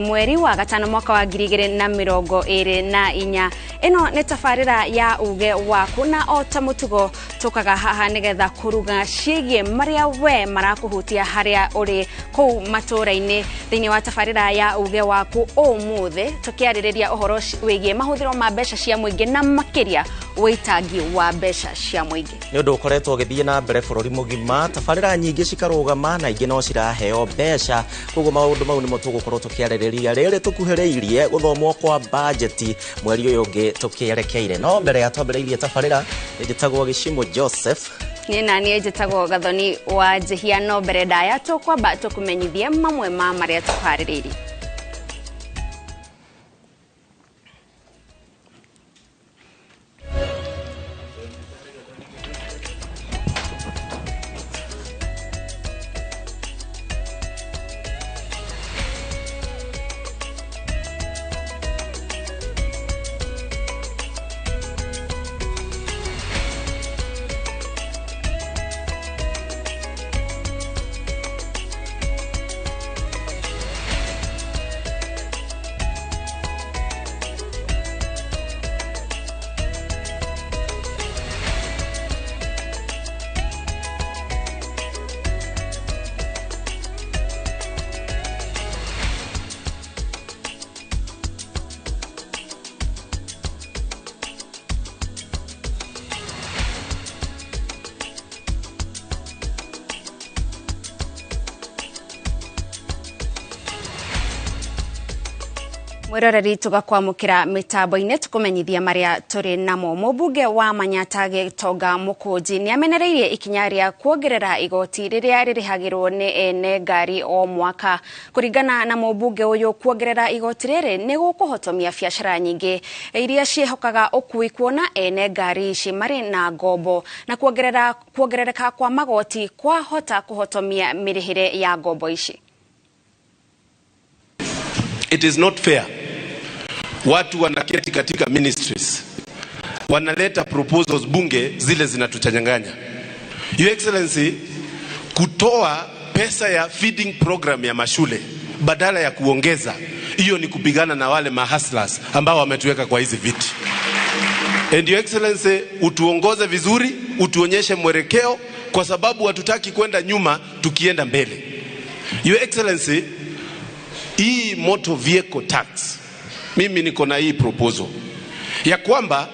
Mweri wa gatano mwaka wa 2024. Ĩno nĩ tabarĩra ya uge waku, na o ta mũtugo tũkaga haha nĩgetha kũruga ciĩgiĩ marĩa we marakũhutia harĩa ũrĩ kũu matũũra-inĩ. Thĩinĩ wa tabarĩra ya uge waku ũmũthĩ tũkĩarĩrĩria ũhoro wĩgiĩ mahũthĩro ma mbeca cia mũingĩ na makĩria wĩitangi wa mbeca cia mũingĩ. Nĩ ũndũ ũkoretwo ũgĩthiĩ na mbere bũrũri mũgima, tabarĩra nyingĩ cikarũgama na ingĩ no ciraheo mbeca, koguo maũndũ mau nĩmo tũgũkorwo tũkĩarĩrĩria rĩrĩ tũkuhĩrĩirie gũthomwo kwa bajeti mweri ũyũ ũngĩ tũkĩerekeire. No mbere ya twambĩrĩirie tabarĩra, njĩtagwo Gĩcimũ Joseph. Niĩ na niĩ njĩtagwo Gathoni wa Njĩhia. No mbere ndaya tũkwamba tũkũmenyithie mamwe ma marĩa tũharĩrĩirie. Mwiroreri tugakwamukira mitambo-inĩ tukumenyithia maria tũrĩ namo. Mũmbunge wa Manyata Gĩtonga Mũkũnji nĩ amenereirie ikinya rĩa kuongerera igoti rĩrĩa rĩrĩhagĩrwo nĩ ene ngari o mwaka. Kũringana na mũmbunge ũyũ, kuongerera igoti rĩrĩ nĩ gũkũhotomia biacara nyingĩ iria ciĩhokaga ũkui, kuona ene ngari ici marĩ na ngombo, na kuongerereka kwa magoti kwahota kũhotomia mĩrĩhĩre ya ngombo ici. It is not fair. Watu wanaketi katika ministries wanaleta proposals bunge zile zinatuchanganya. Your Excellency, kutoa pesa ya feeding program ya mashule badala ya kuongeza, hiyo ni kupigana na wale mahustlers ambao wametuweka kwa hizi viti. And Your Excellency, utuongoze vizuri, utuonyeshe mwelekeo, kwa sababu hatutaki kwenda nyuma tukienda mbele. Your Excellency, hii motor vehicle tax, mimi niko na hii proposal ya kwamba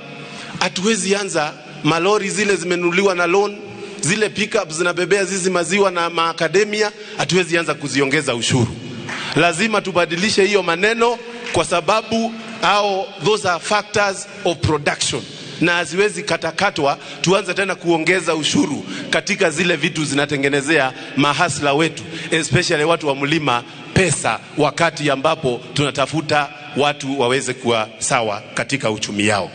hatuwezi anza malori zile zimenunuliwa na loan, zile pickups zinabebea zizi maziwa na maakademia, hatuwezi anza kuziongeza ushuru. Lazima tubadilishe hiyo maneno, kwa sababu hao those are factors of production na haziwezi katakatwa tuanze tena kuongeza ushuru katika zile vitu zinatengenezea mahasla wetu, especially watu wa mlima pesa, wakati ambapo tunatafuta watu waweze kuwa sawa katika uchumi yao.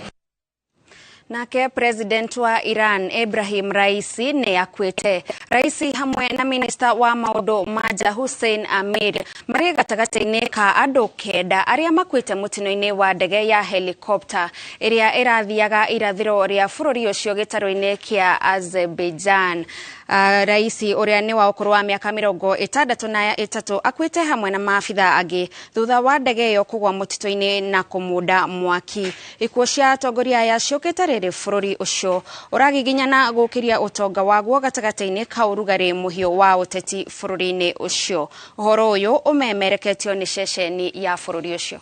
Nake President wa Iran Ibrahim Raisi nĩ akuĩte. Raisi hamwe na minista wa maũndũ ma nja Hussein Amir marĩ gatagatĩ-inĩ ka andũ 9 arĩa makuĩte mũtino-inĩ wa ndege ya helicopter ĩrĩa ĩrathiaga irathĩro rĩa bũrũri ũcio gĩtarũ-inĩ kĩa Azerbaijan. Raisi ũrĩa nĩ wa ũkũrũ wa mĩaka 63 akuĩte hamwe na maabitha angĩ thutha wa ndege ĩyo kũgwa mũtitũ-inĩ na kũmunda mwaki. Ikuũ cia atongoria aya ciũkĩte rĩrĩ bũrũri ũcio ũragiginyana gũkĩria ũtonga waguo gatagatĩ-inĩ ka ũrugarĩ mũhiũ wa ũteti bũrũri-inĩ ũcio. Ũhoro ũyũ ũmemereketio nĩ ceceni ya bũrũri ũcio.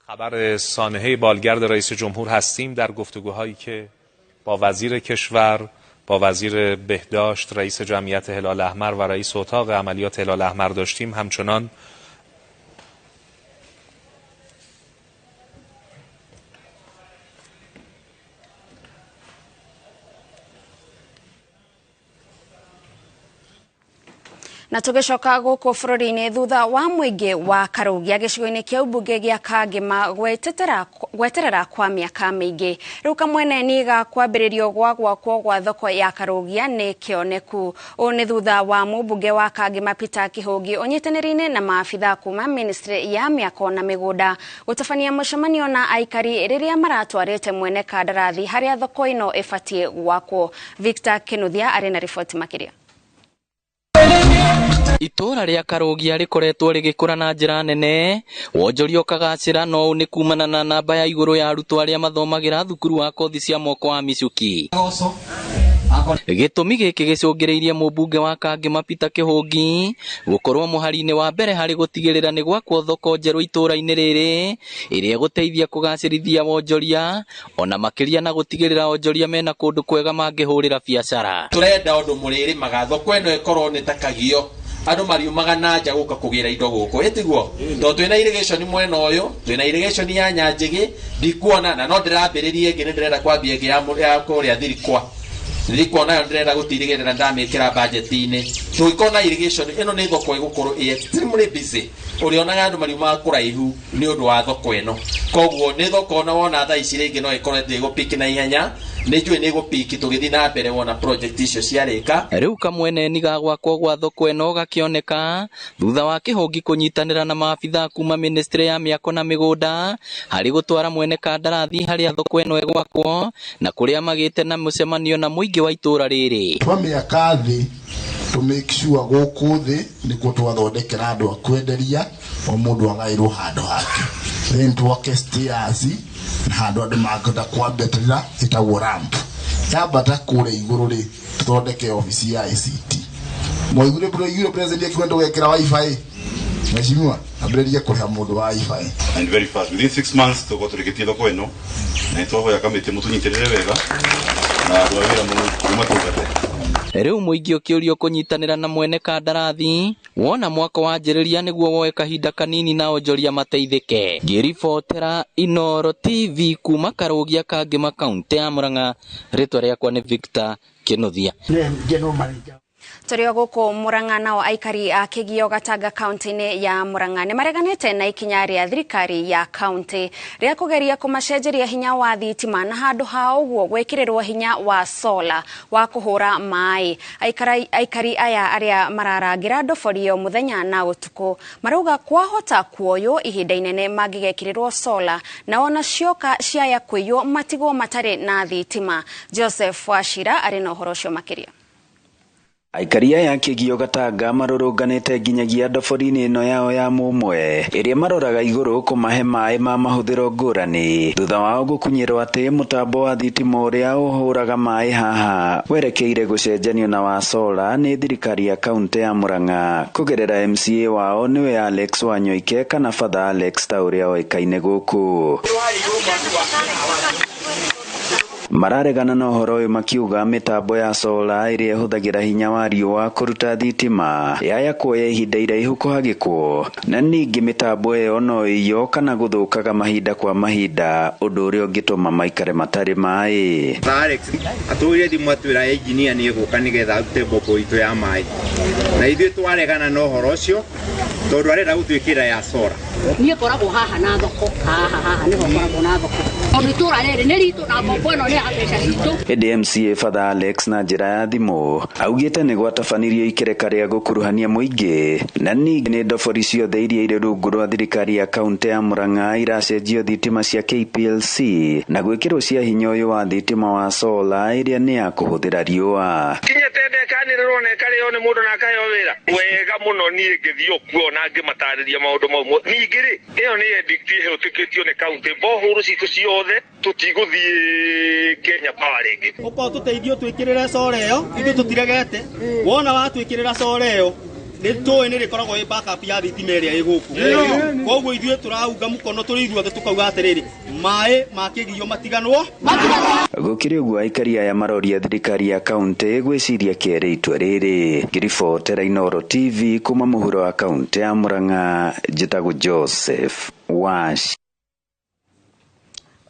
خبر سانحه بالگرد رئیس جمهور هستیم. در گفتگوهایی که با وزیر کشور، با وزیر بهداشت، رئیس جمعیت هلال احمر و رئیس اتاق عملیات هلال احمر داشتیم، همچنان Na tũgĩcoka gũkũ bũrũri-inĩ thutha wa mũingĩ wa Karũgia gĩcigo-inĩ kĩa ũmbunge gĩa Kangema gweterera kwa mĩaka mĩingĩ. Rĩu kamwene nĩ ga kwambĩrĩrio gwa gwakwo gwa thoko ya Karũgia nĩ kĩoneku. Ũũ nĩ thutha wa mũmbunge wa Kangema Peter Kĩhũngi ũnyitanĩri-inĩ na maabitha kuma ministry ya mĩako na mĩgũnda gũtabania mũcemanio na aikari rĩrĩa maratwarĩte mwene kandarathi harĩa thoko ĩno ĩbatiĩ gwakwo. Victor Kinuthia arĩ na riboti makĩria. Itũra rĩa Karũgia rĩkoretwo rĩgĩkũra na njĩra nene, wonjoria ũkagacĩra, no ũũ nĩ kumana na namba ya igũrũ ya arutwo arĩa mathomagĩra thukuru wa kothi cia moko wa Michuki. Gĩtũmi gĩkĩ gĩcũngĩrĩirie mũmbunge wa Kangema Peter Kĩhũngi gũkorwo mũhari-inĩ wa mbere harĩ gũtigĩrĩra nĩ gwakwo thoko njerũ itũra-inĩ rĩrĩ ĩrĩa ĩgũteithia kũgacĩrithia wonjoria ona makĩria na gũtigĩrĩra onjoria mena kũndũ kwega mangĩhũrĩra biacara. Tũrenda ũndũ mũrĩrĩmaga thoko ĩno ĩkorwo nĩ ta kagio, andũ mariumaga na nja gũka kũgĩra indo gũkũ, ĩtiguo? Tondũ twĩna irrigation mwena ũyũ, twĩna irrigation ya Nyanjĩgĩ, ndikuona na no ndĩrambĩrĩria ĩngĩ, nĩ ndĩrenda kwambia ĩngĩ ya kũrĩa Thirikwa. Thirikwa nayo ndĩrenda gũtirigĩrĩra ndamĩkĩra budget-inĩ. Tũngĩkorwo na irrigation ĩno nĩ thoko ĩgũkorwo ĩ extremely busy, ũrĩonaga andũ mariumaga kũraihu nĩ ũndũ wa thoko ĩno. Koguo nĩ thoko ona wona thaa ici rĩngĩ no ĩkorwo ĩgũpiki na ihenya, nĩ njũĩ nĩ ĩgũpiki tũgĩthiĩ na mbere wona project icio ciarĩka. Rĩu kamweneni ga gwakwo gwa thoko ĩno gakĩoneka thutha wa Kĩhũngi kũnyitanĩra na maabithaa kuma ministry ya mĩako na mĩgũnda harĩ gũtwara mwene kandarathi harĩa thoko ĩno ĩgwakwo na kũrĩa magĩte na mũcemanio na mũingĩ wa itũra rĩrĩ. Twamĩaka thĩ to make sure gũkũ thĩ nĩkuo twathondekera andũ a kwenderia, o mũndũ agaĩrwo handũ hake, then twake stairs na handũ andũ mangĩhota kwambatĩra ĩtagwo ramp, yambata kũrĩa igũrũ rĩ tũthondeke obici ya ICT. Mwaiguire president akiuga ndũgekĩra wifi, mheshimiwa ambĩrĩrie kũrĩha mũndũ wa wifi. And very fast within 6 months tũgũkorwo tũrĩkĩtie thoko ĩno, na nĩtwahoya kamĩtĩ mũtũnyitĩrĩre wega na andũ a wĩra mũmatungate. Rĩu mũingĩ ũkĩũrio kũnyitanĩra na mwene kandarathi wona mwako wanjĩrĩria nĩguo woe kahinda kanini na onjoria mateithĩke. Ngĩribotera Inooro TV kuma Karũgia Kangema kaunti ya Murang'a, rĩtwa rĩakwa nĩ Victor Kĩnuthia. Tũrĩ o gũkũ Murang'a, nao aikari a Kĩgio Gatanga kaunti-inĩ ya Murang'a nĩ mareganĩte na ikinya rĩa thirikari ya kaunti rĩa kũgeria kũmacenjeria hinya wa thitima na handũ ha ũguo gwĩkĩrĩrwo hinya wa sola wa kũhũra maĩ. Aikari aya arĩa mararangĩra ndoborio mũthenya na ũtukũ marauga kwahota kuoywo ihinda inene mangĩgekĩrĩrwo sola na ona cioka ciaya kũiywo matigwo matarĩ na thitima. Joseph Wachira arĩ na ũhoro ũcio makĩria. Aikari aya Kĩgio Gatanga marũrũnganĩte nginyagia ndobori-inĩ ĩno yao ya mũmwe ĩrĩa maroraga igũrũ kũmahe maĩ ma mahũthĩro ngũrani thutha wao gũkunyĩrwo atĩ mũtambo wa thitima ũrĩa ũhũraga maĩ haha werekeire gũcenjanio na wa sola nĩ thirikari ya kaunti ya Murang'a kũgerera MCA wao nĩwe Alex Wanyoike kana Father Alex ta ũrĩa oĩkaine gũkũ. Mararegana na ũhoro ũyũ makiuga mĩtambo ya sola ĩrĩa ĩhũthagĩra hinya wa riũa kũruta thitima yaya kuoya ihinda iraihu kũhagĩkwo, na ningĩ mĩtambo ĩyo no ĩiywo kana gũthũkaga mahinda kwa mahinda, ũndũ ũrĩa ũngĩtũma maikare matarĩ maĩ. Alex atũire thimũ atwĩra engineer nĩ egũka nĩgetha arute mbombo itũ ya maĩ, na ithuĩ twaregana na ũhoro ũcio tondũ arenda gũtwĩkĩra ya sola. Niĩ ngoragwo haha na thoko, haha haha nĩho ngoragwo na thoko, tondũ itũra rĩrĩ nĩ ritũ na mbombo ĩno nĩ ya mbeca citũ. Ĩndĩ MCA Father Alex na njĩra ya thimũ augĩte nĩ gwatabanirio ikereka rĩa gũkuruhania mũingĩ, na ningĩ nĩ ndobori ciothe iria irĩ rungu rwa thirikari ya kaunti ya Murang'a iracenjio thitima cia KPLC na gwĩkĩrwo cia hinya ũyũ wa thitima wa sola ĩrĩa nĩ ya kũhũthĩra riũa. Kinyĩte ndekanĩrĩrwo na ĩkarĩo nĩ mũndũ na akaheo wĩra wega mũno. Niĩ ngĩthiĩ kuo na ngĩmatarĩria maũndũ mau. Ningĩ rĩ, ĩyo nĩ edict ĩhĩtũkĩtio nĩ kaunti, bohũrũ citũ ciothe tũtigũthiĩ Kenya Power rĩngĩ. Ũkorwo tũteithio twĩkĩrĩre sola ĩyo, ithuĩ tũtiregete. Wona watwĩkĩrĩra sola ĩyo nĩ tũĩ nĩ rĩkoragwo ĩ backup ya thitima ĩrĩa ĩ gũkũ. Koguo ithuĩ tũraunga mũkono tũrĩ ithuothe tũkauga atĩrĩrĩ, maĩ ma Kĩgio matiganwo. Gũkĩrĩ ũguo aikari aya maroria thirikari ya kaunti gwĩciria kerĩ itua rĩrĩ. Ngĩribotera Inooro TV kuma mũhuro wa kaunti ya Murang'a, njĩtagwo Joseph Wash.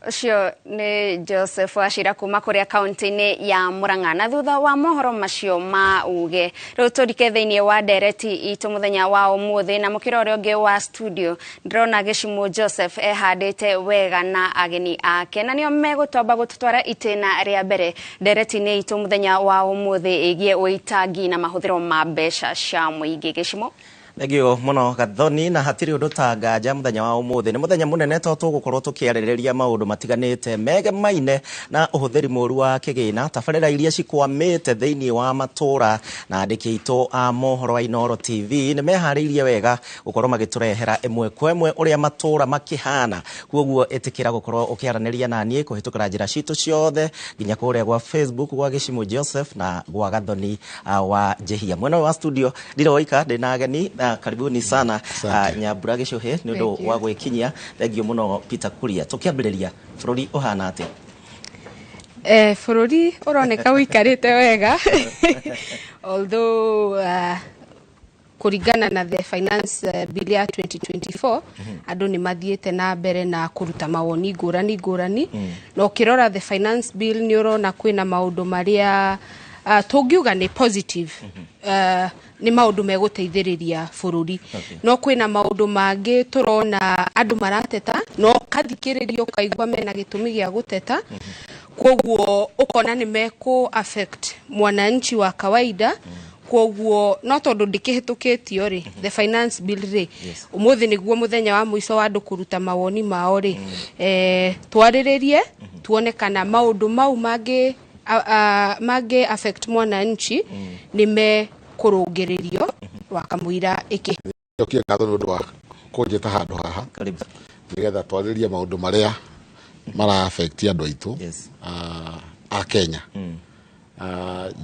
Ũcio nĩ Joseph Wachira kuma kũrĩa kaunti-inĩ ya Murang'a. Na thutha wa mohoro macio ma uge, rĩu tũrike thĩinĩ wa ndereti itũ mũthenya wa ũmũthĩ, na mũkĩra ũrĩa ũngĩ wa studio ndĩrona Gĩcimũ Joseph ehandĩte wega na ageni ake, na nĩo megũtwamba gũtũtwara itĩna rĩa mbere ndereti-inĩ itũ mũthenya wa ũmũthĩ ĩgiĩ ũitangi na mahũthĩro ma mbeca cia mũingĩ. Gĩcimũ. Thengio muno Gathoni, na hatiri undu ta nganja muthenya wa umuthi ni muthenya munene to tugukorwo tukiarĩrĩria maundu matiganĩte megemaine na uhuthĩri mũru wa kĩgĩna, tabarĩra iria cikwamĩte thĩinĩ wa matũra, na andĩki aitũ a mohoro wa Inooro TV nĩ meharĩirie wega gũkorwo magĩtũrehera ĩmwe kwa ĩmwe ũrĩa matũra makĩhana. Koguo ĩtĩkĩra gũkorwo ũkĩaranĩria na niĩ kũhĩtũkĩra njĩra citũ ciothe nginya kũrĩa gwa Facebook gwa Gĩcimu Joseph na gwa Gathoni wa Njehia. Mwena wa studio ndiroika ndĩna ageni. Karibuni sana Nyambura Gicuhi nĩ ũndũ wa gwĩkinyia. Thengio mũno Peter Kuria. Tũkĩambĩrĩria, bũrũri ũhana atĩa? Bũrũri ũroneka ũikarĩte wega, although kũringana na the finance bill ya 2024 andũ nĩ mathiĩte na mbere na kũruta mawoni ngũrani ngũrani. Na ũkĩrora the finance bill nĩ ũrona kwĩna maũndũ marĩa tũngiuga nĩ positive, nĩ maũndũ megũteithĩrĩria bũrũri. No kwĩna maũndũ mangĩ tũrona andũ marateta, no ũkathikĩrĩria ũkaigua mena gĩtũmi gĩa gũteta. Koguo ũkona nĩ mekũ affect mwananchi wa kawaida. Koguo no tondũ ndĩkĩhĩtũkĩtio rĩ, the finance bill rĩ, ũmũthĩ nĩguo mũthenya wa mũico wa andũ kũruta mawoni mao rĩ, twarĩrĩrie tuone kana maũndũ mau mangĩ mangĩ affect mwananchi nĩ mekũrũngĩrĩrio wakamũira ĩkĩ. Njokie ngatho nĩ ũndũ wa kũnjĩta handũ haha nĩgetha twarĩrĩrie maũndũ marĩa mara affect andũ aitũ a Kenya.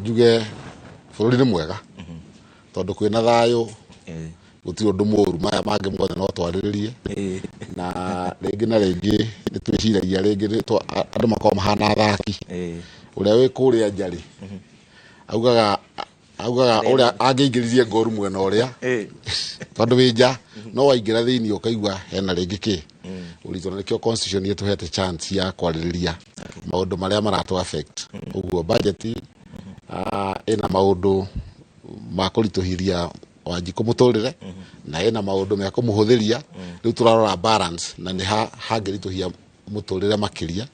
Njuge bũrũri nĩ mwega tondũ kwĩna thayũ, gũtirĩ ũndũ mũru, maya mangĩ mothe no twarĩrĩrie. Na rĩngĩ na rĩngĩ nĩ twĩciragia rĩngĩ andũ makoragwo mahana athaki, ũrĩa wĩ kũrĩa nja rĩ augaga ũrĩa angĩingĩririe ngoru mwena ũrĩa, tondũ wĩ nja no waingĩra thĩinĩ ũkaigua hena rĩngĩ kĩ ũritũ, na nĩkĩo constitution ĩtũhete chance ya kwarĩrĩria maũndũ marĩa maratũ affect. Ũguo budget ĩna maũndũ ma kũritũhĩria Wanjikũ mũtũrĩre na ĩna maũndũ ma kũmũhũthĩria. Rĩu tũrarora balance na nĩ hangĩritũhia mũtũrĩre makĩria,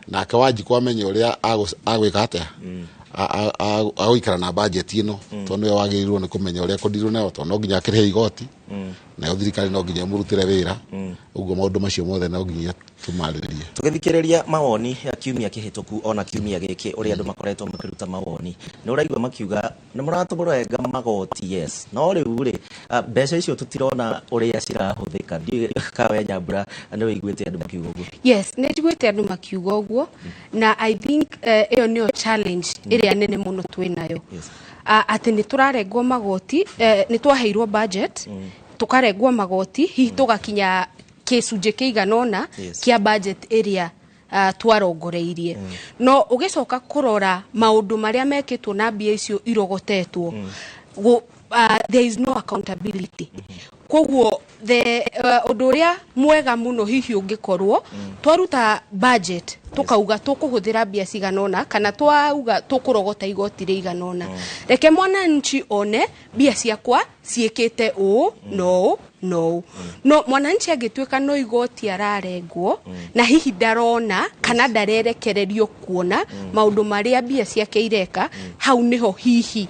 nake Wanjikũ amenye ũrĩa agwĩka atĩa agũikara na budget ĩno, tondũ nĩwe wagĩrĩirwo nĩ kũmenya ũrĩa kũndirwo nayo, tondũ no nginya akĩrĩhe igoti nayo thirikari no nginya ĩmũrutĩre wĩra. Ũguo maũndũ macio mothe no nginya tũmarĩrĩrie. Tũgĩthikĩrĩria mawoni ya kiumia kĩhĩtũku ona kiumia gĩkĩ ũrĩa andũ makoretwo makĩruta mawoni, nĩ ũraigua makiuga nĩ mũratũrenga magoti, yes, no rĩu rĩ mbeca icio tũtirona ũrĩa cirahũthĩka. Ndiũĩ kawe Nyambura nĩ ũiguĩte andũ makiuga ũguo? Yes, nĩ njiguĩte andũ makiuga ũguo, na I think ĩyo nĩyo challenge ĩrĩa nene mũno twĩ nayo, atĩ nĩ tũrarengwo magoti, nĩ twaheirwo budget tũkarengwo magoti hihi tũgakinya gĩcunjĩ kĩigana ũna kĩa budget ĩrĩa twarongoreirie. No ũgĩcoka kũrora maũndũ marĩa mekĩtwo na mbia icio irogotetwo, there is no accountability. Koguo ũndũ ũrĩa mwega mũno hihi ũngĩkorwo twaruta budget tukauga tũkũhũthĩra mbia cigana ũna kana twauga tũkũrogota igoti rĩigana ũna, reke mwananchi one mbia ciakwa ciĩkĩte ũũ na ũũ na ũũ. No mwananchi angĩtuĩka no igoti ararengwo na hihi ndarona kana ndarerekererio kuona maũndũ marĩa mbia ciake ireka, hau nĩho hihi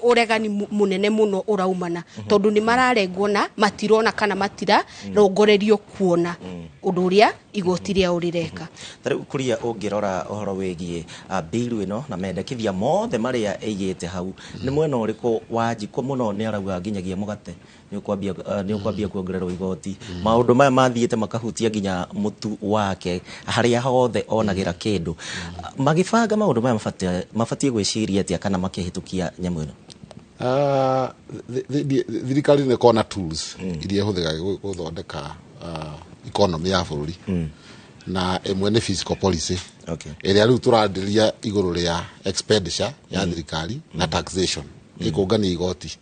ũregani mũnene mũno ũraumana, tondũ nĩ mararengwo na matirona kana matirarongorerio kuona ũndũ ũrĩa igoti rĩao rĩreka. Ta rĩu Kuria, ũngĩrora ũhoro wĩgiĩ bill ĩno na mendekithia mothe marĩa ĩigĩte hau, nĩ mwena ũrĩkũ Wanjikũ mũno nĩ arauga nginyagia mũgate nĩ ũkwambia kuongererwo igoti, maũndũ maya mathiĩte makahutia nginya mũtu wake harĩa hothe onagĩra kĩndũ. Magĩbanga maũndũ maya mabatiĩ gwĩciria atĩa kana makĩhĩtũkia nyamũ ĩno? Thirikari nĩ ĩkoragwo na tools iria ĩhũthĩkaga gũthondeka economy ya bũrũri, na ĩmwe nĩ fiscal policy ĩrĩa rĩu tũrarĩrĩria igũrũ rĩa expenditure ya thirikari na taxation, ĩkũngania igoti.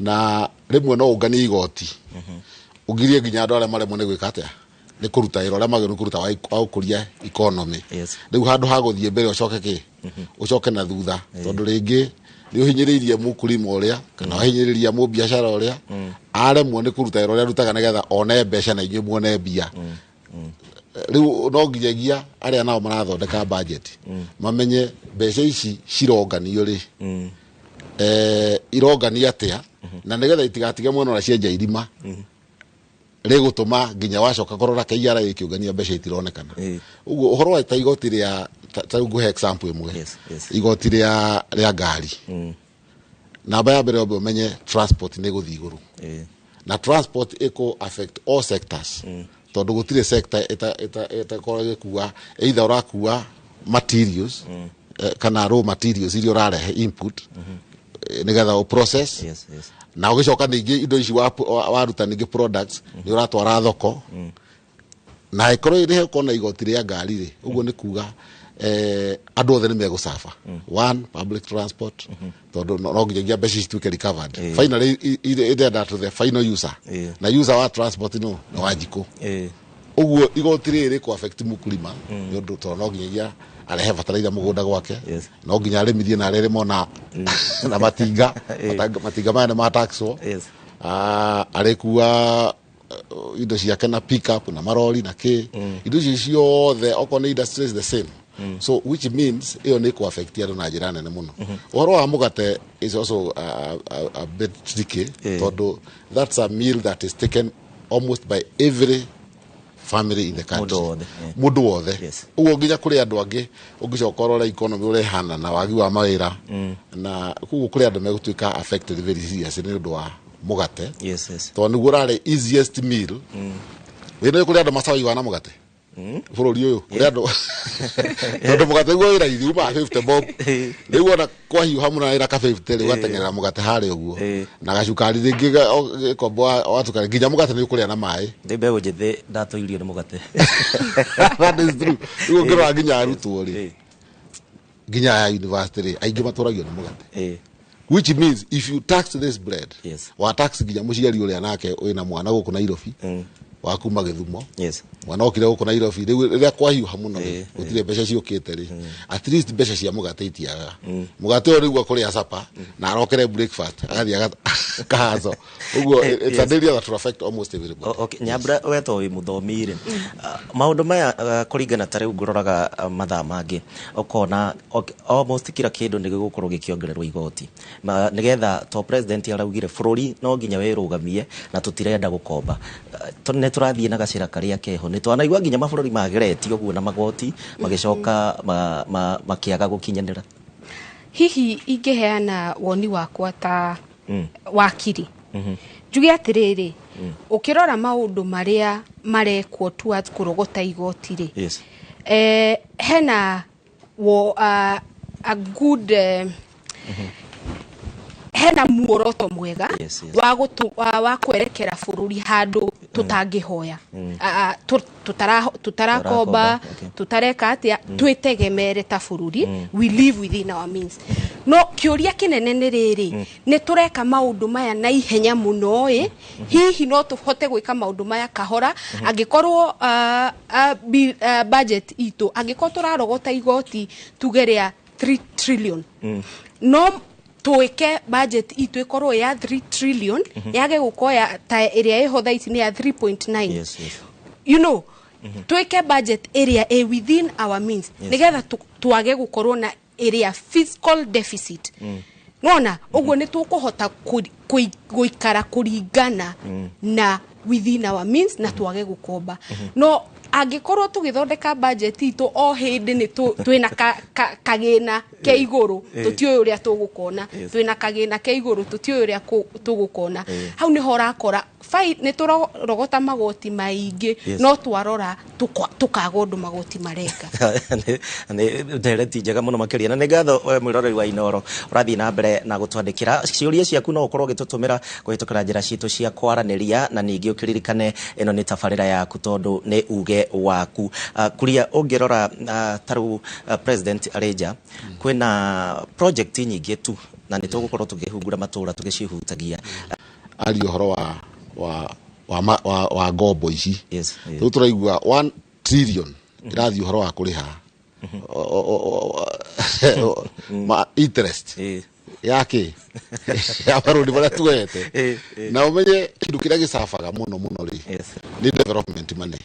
Na rĩmwe no ũnganie igoti ũgirie nginya andũ arĩa maremwo nĩ gwĩka atĩa, nĩ kũruta wĩra ũrĩa magĩrĩirwo kũruta wa gũkũria economy. Rĩu handũ ha gũthiĩ mbere ũcoke kĩ ũcoke na thutha, tondũ rĩngĩ nĩ ũhinyĩrĩirie mũkulima ũrĩa kana wahinyĩrĩria mũbiacara ũrĩa aremwo nĩ kũruta wĩra ũrĩa arutaga nĩgetha one mbeca na inyuĩ muone mbia. Rĩu no nginyagia arĩa nao marathondeka budget mamenye mbeca ici cironganio rĩ, irongania atĩa. Na nĩgetha itigatige mwena ũrĩa cienja irima rĩgũtũma nginya wacoka kũrora KRA ĩkĩũngania mbeca itironekana. Ũguo ũhoro wa ta igoti rĩa ta rĩu ngũhe example ĩmwe, igoti rĩa ngari. Namba ya mbere, wambe ũmenye transport nĩ ĩgũthiĩ igũrũ, na transport ĩkũ affect all sectors, tondũ gũtirĩ sector ĩtakorwo ĩgĩkua, either ũrakua materials kana raw materials iria ũrarehe input nĩgetha ũ process, na ũgĩcoka ningĩ indo ici waruta ningĩ products nĩ ũratwara thoko, na ĩkorwo ĩrĩhe ũkona igoti rĩa ngari rĩ, ũguo nĩ kuga andũ othe nĩ megũcaba. One, public transport, tondũ no nginyagia mbeca cituĩke recovered. Finally ĩrenda to the final user, na user wa transport no nĩ Wanjikũ. Ũguo igoti rĩrĩ rĩkũ affect mũkulima, nĩ ũndũ tondũ no nginyagia arehe bataraitha mũgũnda gwake, no nginya arĩmithie na arĩrĩmwo na matinga. Matinga maya nĩ mataxwo. Arĩkua indo ciake na pick up na marori na kĩ, indo icio ciothe. Okorwo nĩ industry is the same. So which means ĩyo nĩ kũ affect andũ na njĩra nene mũno. Ũhoro wa mũgate is also a bit tricky, tondũ that's a meal that is taken almost by every family in the country. Mũndũ wothe, yeah. Mũndũ wothe. Ũguo nginya kũrĩ andũ angĩ ũngĩcoka ũrore economy ũrĩa ĩhana na wagi wa mawĩra, na koguo kũrĩ andũ megũtuĩka affected very serious nĩ ũndũ wa mũgate, tondũ nĩguo ũrarĩ easiest meal. Wĩna kũrĩ andũ macawaigaga na mũgate bũrũri ũyũ, kũrĩ andũ, tondũ mũgate guo wĩ raithi, umaga 50 bob. Rĩu ona kwahiũha mũno wĩra ka 50 rĩ, ũgateng'erera mũgate harĩa ũguo na gacukari rĩngĩ gĩkombo wa cukari, nginya mũgate nĩ ũkũrĩa na maĩ. Ndĩ mbeũ njĩthĩ ndatũirio nĩ mũgate. That is true. Rĩu ũngĩrora nginya arutwo rĩ, nginya ya university rĩ, aingĩ matũragio nĩ mũgate, which means if you tax this bread, wa tax nginya mũciari ũrĩa nake wĩna mwana gũkũ Nairobi wa kuma Gĩthumo. Mwana okire gũkũ Nairobi rĩu rĩrĩa kwahiũha mũno rĩ, gũtirĩ mbeca ciũkĩte rĩ, at least mbeca cia mũgate itiagaga. Mũgate ũyũ rĩu akũrĩa supper na arokere breakfast agathiĩ kahaco. Ũguo it's an area that will affect almost everybody. Okay. Nyambura, we to wĩ mũthomi rĩ, maũndũ maya kũringana ta rĩu ngũroraga mathaa mangĩ ũkona almost kila kĩndũ nĩ gĩgũkorwo gĩkĩongererwo igoti, nĩgetha to president araugire bũrũri no nginya wĩrũgamie na tũtirenda gũkomba. Nĩ tũrathiĩ na gacĩra karĩa keho, nĩ twanaigua nginya mabũrũri mageretio ũguo na magoti magĩcoka makĩaga gũkinyanĩra. Hihi ingĩheana woni wakwa ta wakiri, njuge atĩrĩrĩ, ũkĩrora maũndũ marĩa marekwo towards kũrogota igoti rĩ, hena wo, a good hena muoroto mwega wa kwerekera bũrũri handũ tũtangĩhoya, tutarakomba, tutareka atia, twĩtegemere ta bũrũri, we live within our means. No kĩũria kĩnene nĩ rĩrĩ, nĩ tũreka maũndũ maya na ihenya mũno ĩ? Hihi no tũhote gwĩka maũndũ maya kahora? Angĩkorwo budget itũ, angĩkorwo tũrarogota igoti tuge rĩa 3 trillion, no twĩke budget itũ ĩkorwo ya 3 trillion, yage gũkorwo ya ta ĩrĩa ĩho thaa ici nĩ ya 3.9. Twĩke budget ĩrĩa ĩ within our means, nĩgetha twage gũkorwo na ĩrĩa fiscal deficit. Nona ũguo nĩ tũkũhota gũikara kũringana na within our means na twage gũkomba. No angĩkorwo tũgĩthondeka budget itũ o hĩndĩ nĩ twĩna kagĩna ke igũrũ, tũtiũĩ ũrĩa tũgũkona, twĩna kagĩna ke igũrũ, tũtiũĩ ũrĩa tũgũkona, hau nĩho ũrakora nĩ tũrarogota magoti maingĩ, no twarora tũkaga ũndũ magoti mareka. Nĩ ndereti njega mũno makĩria, na nĩ ngatho we mwĩroreri wa Inoro ũrathiĩ na mbere na gũtwandĩkĩra ciũria ciaku. No ũkorwo ũgĩtũtũmĩra kũhĩtũkĩra njĩra citũ cia kwaranĩria, na ningĩ ũkĩririkane ĩno nĩ tabarĩra yaku tondũ nĩ uge waku. Kuria ũngĩrora ta rĩu president arĩ nja, kwĩna project nyingĩ tu na nĩ tũgũkorwo tũkĩhungura matũra tũgĩcihutagia. Aria ũhoro wa ngombo ici, rĩu tũraigua 1 trillion ĩrathiĩ ũhoro wa kũrĩha ma interest yake ya marũni marĩa tuoete. Na ũmenye kĩndũ kĩrĩa gĩcabaga mũno mũno rĩ, nĩ development money,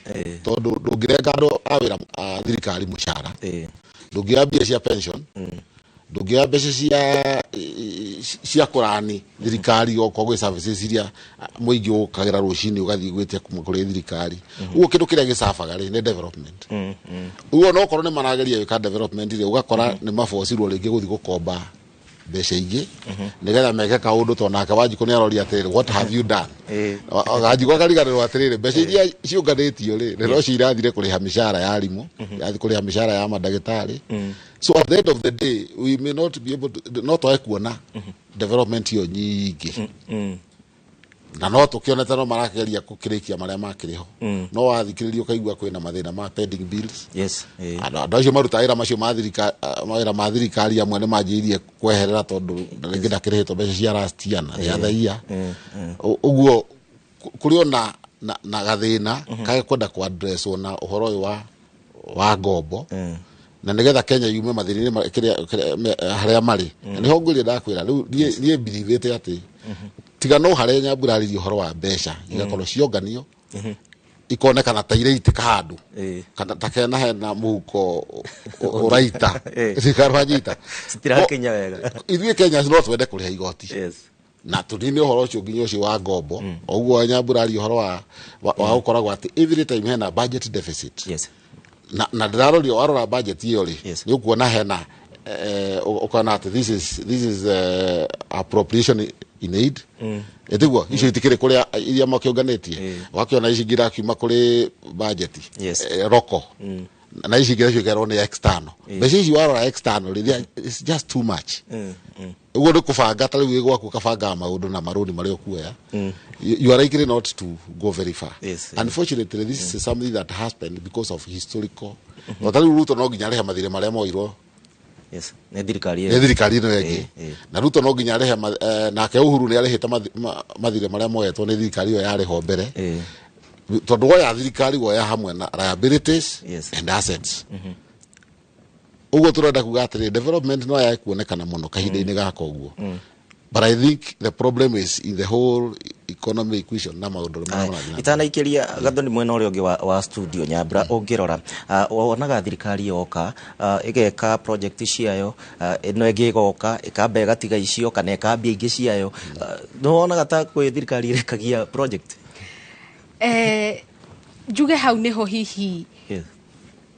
tondũ ndũngĩrenga andũ a wĩra a thirikari mũcara, ndũngĩoya mbia cia pension, Ndũngĩoya mbeca cia kũrani thirikari okorwo gwĩ services iria mũingĩ ũkagĩra rũcinĩ ũgathiĩ gwĩtia kuma kũrĩ thirikari. Ũguo kĩndũ kĩrĩa gĩcabaga rĩ nĩ development. Ũguo no korwo nĩ marageria gwĩka development rĩ, ũgakora nĩ mabocirwo rĩngĩ gũthiĩ gũkomba mbeca ingĩ nĩgetha meke kaũndũ, tondũ nake Wanjikũ nĩ aroria atĩrĩrĩ, "What have you done?" Wanjikũ akariganĩrwo atĩrĩrĩ, mbeca iria ciũnganĩtio rĩ, nĩ nocio irathire kũrĩha mĩcara ya arimũ, irathiĩ kũrĩha mĩcara ya mandagĩtarĩ. So at the end of the day we may not be able to, no twage kuona development iyo nyingĩ, na no tũkĩonete no marageria gũkĩrĩkia marĩa makĩrĩ ho, no wathikĩrĩria ũkaigua kwĩna mathĩna ma pending bills. Andũ acio marutaga wĩra macio ma thirikari, mawĩra ma thirikari, amwe nĩ manjĩrĩirie kweherera tondũ rĩngĩ ndakĩrĩhĩtwo mbeca cia last year na the other year. Ũguo kũrĩ ona na gathĩna kage kwenda ku addresswo na ũhoro ũyũ wa ngombo, na nigetha Kenya yume mathĩna-inĩ harĩa marĩ. Na nĩho ngwĩria ndakwĩra rĩu niĩ mbirivĩte atĩ tiga no harĩa Nyambura arĩrie ũhoro wa mbeca igakorwo cionganio ikonekana ta iraitĩka handũ kana ta kena hena mũhuko ũraita cikarwanyita. Citirakinya wega. Ithuĩ Kenya no twende kũrĩha igoti na tũnine ũhoro ũcio nginya ũcio wa ngombo. O ũguo Nyambura aria ũhoro wa gũkoragwo atĩ every time hena budget deficit. Na ndĩraroria, warora budget ĩyo rĩ, nĩ ũkuona hena ũkona atĩ this is appropriation in aid. Ĩtiguo icio itikĩrĩ kũrĩa iria makĩũnganĩtie, wakĩona ici ingĩ irakiuma kũrĩ budget roko, na ici ingĩ nacio ikerwo nĩ external. Mbeca ici warora external rĩ, it's just too much. Ũguo nĩ kũbanga ta rĩu wĩ gwaku ũkabangaga maũndũ na marũni marĩa ũkuoya, you are likely not to go very far. Unfortunately, this is something that happened because of historical. No ta rĩu Ruto no nginya arĩhe mathirĩ marĩa moirwo Yes, nĩ thirikari. Nĩ thirikari ĩno ĩngĩ. Na Ruto no nginya arĩhe nake Uhuru nĩ arĩhĩte mathirĩ marĩa moetwo nĩ thirikari ĩyo yarĩ ho mbere, tondũ woya thirikari woya hamwe na liabilities and assets. Ũguo tũrenda kuga atĩrĩ, development no yage kuonekana mũno kahinda-inĩ gaka ũguo, but I think the problem is in the whole economy equation na maũndũ marĩa marathiĩ na mbere. Itanaikiria Gathoni mwena ũrĩa ũngĩ wa studio, Nyambura, ũngĩrora wonaga thirikari yoka ĩgeka project ciayo, ĩno ĩngĩ ĩgoka ĩkamba ĩgatiga icio kana ĩkambia ingĩ ciayo. Nĩ wonaga ta kwĩ thirikari ĩrekagia project? Njuge hau niho hihi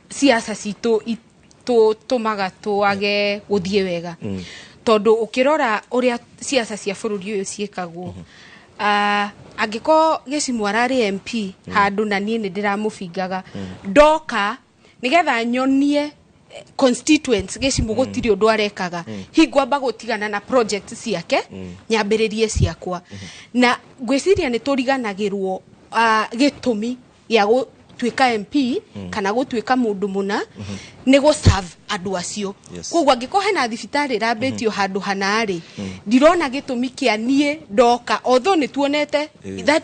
siasa citũ itũtũmaga twage gũthiĩ wega, tondũ ũkĩrora ũrĩa siasa cia bũrũri ũyũ ciĩkagwo, angĩkorwo Gĩcimũ ararĩ MP handũ na niĩ nĩ ndĩramũbingaga, ndoka nĩgetha nyonie constituents Gĩcimũ gũtirĩ ũndũ arekaga, hingwamba gũtigana na project ciake nyambĩrĩrie ciakwa. Na ngwĩciria nĩ tũriganagĩrwo gĩtũmi gĩa gũtuĩka MP kana gũtuĩka mũndũ mũna nĩ gũ serve andũ acio. Koguo angĩkorwo hena thibitarĩ ĩrambĩtio handũ hana rĩ, ndirona gĩtũmi kĩa niĩ ndoka, although nĩ tuonete that.